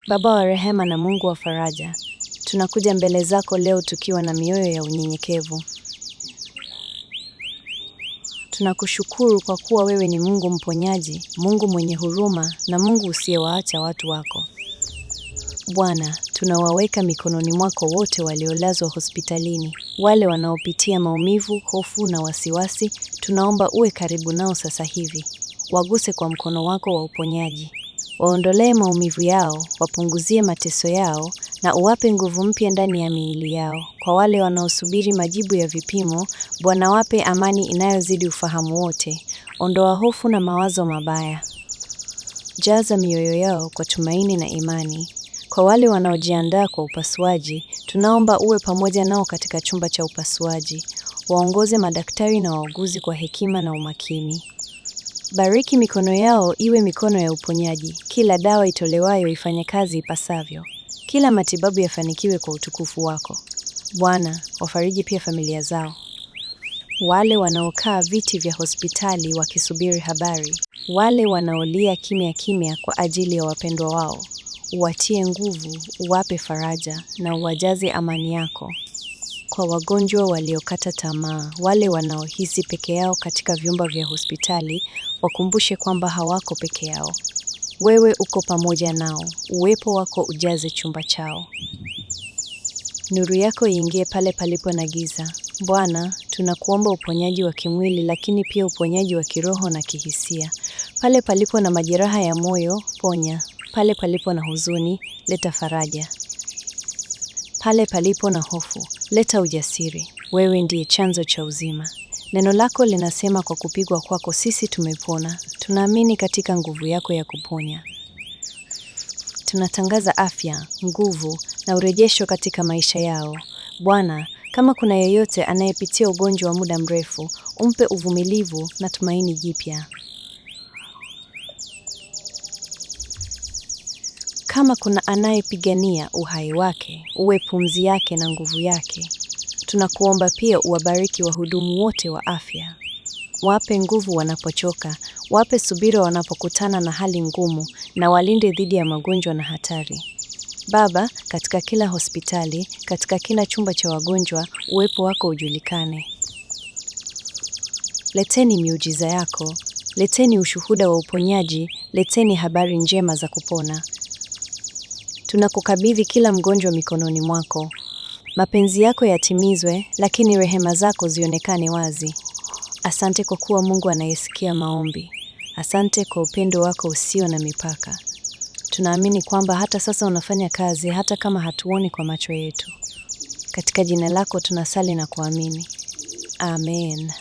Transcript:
Baba wa rehema na Mungu wa faraja, tunakuja mbele zako leo tukiwa na mioyo ya unyenyekevu. Tunakushukuru kwa kuwa wewe ni Mungu mponyaji, Mungu mwenye huruma na Mungu usiyewaacha watu wako. Bwana, tunawaweka mikononi mwako wote waliolazwa hospitalini, wale wanaopitia maumivu, hofu na wasiwasi. Tunaomba uwe karibu nao sasa hivi. Waguse kwa mkono wako wa uponyaji. Waondolee maumivu yao, wapunguzie mateso yao na uwape nguvu mpya ndani ya miili yao. Kwa wale wanaosubiri majibu ya vipimo, Bwana, wape amani inayozidi ufahamu wote. Ondoa hofu na mawazo mabaya. Jaza mioyo yao kwa tumaini na imani. Kwa wale wanaojiandaa kwa upasuaji, tunaomba uwe pamoja nao katika chumba cha upasuaji. Waongoze madaktari na wauguzi kwa hekima na umakini. Bariki mikono yao iwe mikono ya uponyaji. Kila dawa itolewayo ifanye kazi ipasavyo. Kila matibabu yafanikiwe kwa utukufu wako. Bwana, wafariji pia familia zao. Wale wanaokaa viti vya hospitali wakisubiri habari, wale wanaolia kimya kimya kwa ajili ya wapendwa wao, uwatie nguvu, uwape faraja na uwajaze amani yako. Kwa wagonjwa waliokata tamaa, wale wanaohisi peke yao katika vyumba vya hospitali, wakumbushe kwamba hawako peke yao. Wewe uko pamoja nao. Uwepo wako ujaze chumba chao. Nuru yako iingie pale palipo na giza. Bwana, tunakuomba uponyaji wa kimwili lakini pia uponyaji wa kiroho na kihisia. Pale palipo na majeraha ya moyo, ponya. Pale palipo na huzuni, leta faraja. Pale palipo na hofu, leta ujasiri. Wewe ndiye chanzo cha uzima. Neno lako linasema kwa kupigwa kwako sisi tumepona. Tunaamini katika nguvu yako ya kuponya. Tunatangaza afya, nguvu na urejesho katika maisha yao. Bwana, kama kuna yeyote anayepitia ugonjwa wa muda mrefu, umpe uvumilivu na tumaini jipya. Kama kuna anayepigania uhai wake, uwe pumzi yake na nguvu yake. Tunakuomba pia uwabariki wahudumu wote wa afya. Wape nguvu wanapochoka, wape subira wanapokutana na hali ngumu, na walinde dhidi ya magonjwa na hatari. Baba, katika kila hospitali, katika kila chumba cha wagonjwa, uwepo wako ujulikane. Leteni miujiza yako, leteni ushuhuda wa uponyaji, leteni habari njema za kupona. Tunakukabidhi kila mgonjwa mikononi mwako. Mapenzi yako yatimizwe, lakini rehema zako zionekane wazi. Asante kwa kuwa Mungu anayesikia maombi. Asante kwa upendo wako usio na mipaka. Tunaamini kwamba hata sasa unafanya kazi hata kama hatuoni kwa macho yetu. Katika jina lako tunasali na kuamini. Amen.